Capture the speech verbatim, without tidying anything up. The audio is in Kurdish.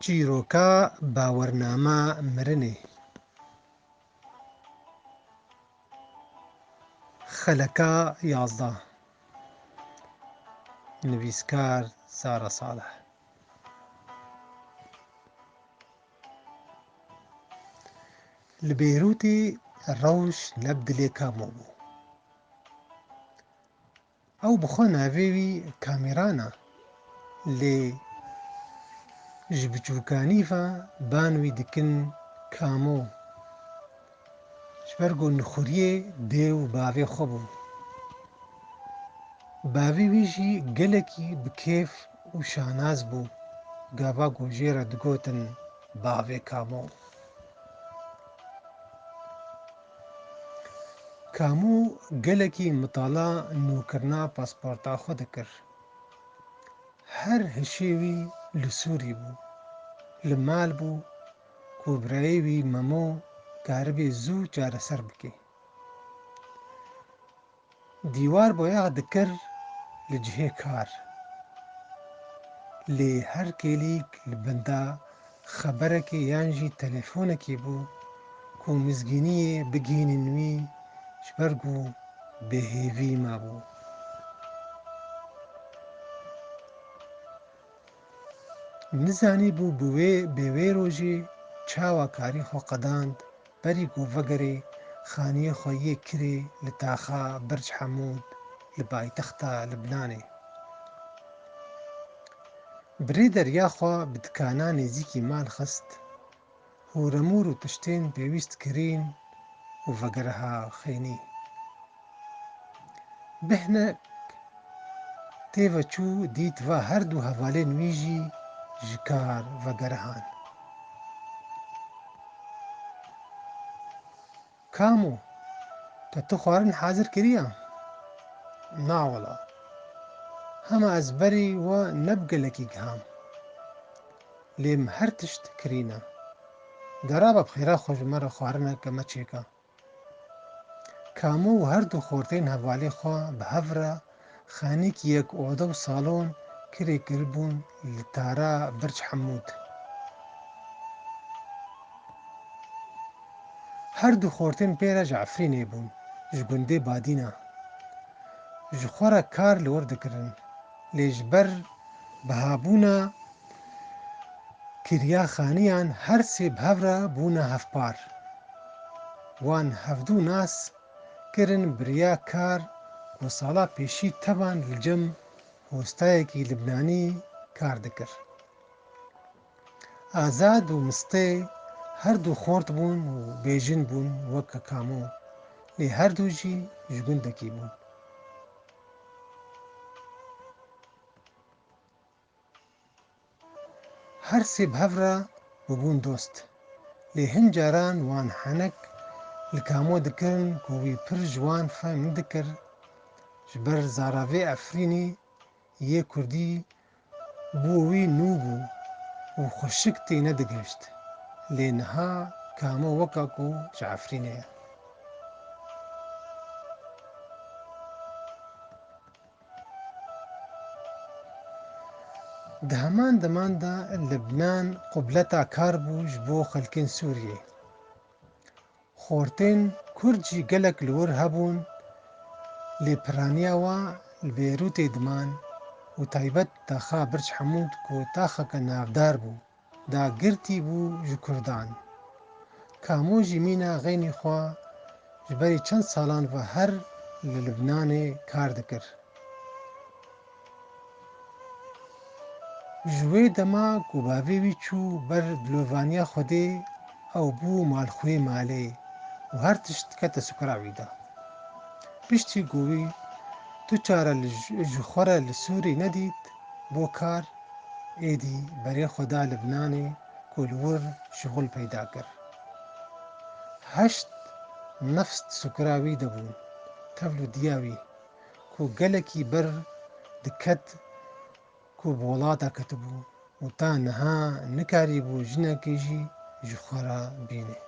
Çîroka bawernama mirinê. Xeleka yazdeh. Nivîskar Zara Salih. Li Beyrûtê rewş ne bi dilê Kamo bû. Ew bi xwe navê wî Kamîran e, lê ji biçûkanî ve ban wî dikin Kamo. Ji ber ku nixuriyê dê û bavê xwe bû. Bavê wî jî gelekî bi kêf û şanaz bû, gava ku jê re digotin bavê Kamo. Kamo gelekî mitala nûkirina pasporta xwe dikir. Her hişê wî li Sûrî bû. Li mal bû ku birayê wî Memo karibê zû çareser bike. Dîwar boyax dikir li cihê kar. Lê her kêlîk li benda xeberekê yan jî telefonekê bû ku mizgîniyê bigihînin wî, ji ber ku bêhêvî mabû. Nizanîbû bi wê, bi wê rojê çawa karî xwe qedand, berî ku vegerê xaniyê xwe yê kirê li taxa Birc Hemûd li paytexta Libnanê. Birê derya xwe bi dikana nêzîkî mal xist, hûremûr û tiştên pêwîst kirîn û vegeriha xênî. Bihnek tê ve çû, dît va her du hevalên wî jî ji kar vegerihan. Kamo, te tu xwarin hazir kiriya? Na wela. Hema ez berî we ne bi gelekî giham. Lê min her tişt kirîne. De rabe bi xêra xwe ji me re xwarineke me çêke. Kamo û her du xortên hevalê xwe bi hev re xanîkî yek ode û salon kirê kiribûn li tara Birc Hemûd. Her du xortên pê re ji Efrînê bûn, ji gundê Badîna. Ji xwe re kar li wir dikirin, lê ji ber bihabûna kiriya xaniyan her sê bi hev re bûne hevpar. Wan hevdu nas kirin bi riya kar ku sala pêşî tevan li cem hostayekî Libnanî kar dikir. Azad û Mistê her du xort bûn û bêjin bûn weke Kamo, lê her du jî ji gundekî bûn. Her sê bi hev re bûbûn dost. Lê hin caran wan henek li Kamo dikirin ku wî pir ji wan fehm nedikir, ji ber zaravê Efrînî yê kurdî bo wî nû bû û xweşik tê nedigihişt. Lê niha Kamo weke ku ji Efrînê ye. Di heman deman de Libnan qubleta kar bû ji bo xelkên Sûriyê. Xortên Kurd jî gelek li wir hebûn, lê piraniya wa li Beyrûtê diman û taybet taxa Birc Hemûd ku taxeke navdar bû, dagirtî bû ji Kurdan. Kamo jî mîna xeynî xwe ji berî çend salan ve her li Libnanê kar dikir. Ji wê dema ku bavê wî çû ber dilovaniya Xwedê, ew bû malxwê malê û her tişt kete sukra wî de. Piştî ku wî tu çare li j-, ji xwe re li Sûrî nedît bo kar, êdî berê xwe da Libnanê ku li wir şixul peyda kir. Heşt nefs di sukra wî de bûn, tevlûdiya wî, ku gelekî ber diket ku bi welata ketibû û ta niha nikarîbû jinekê jî ji xwe re bîne.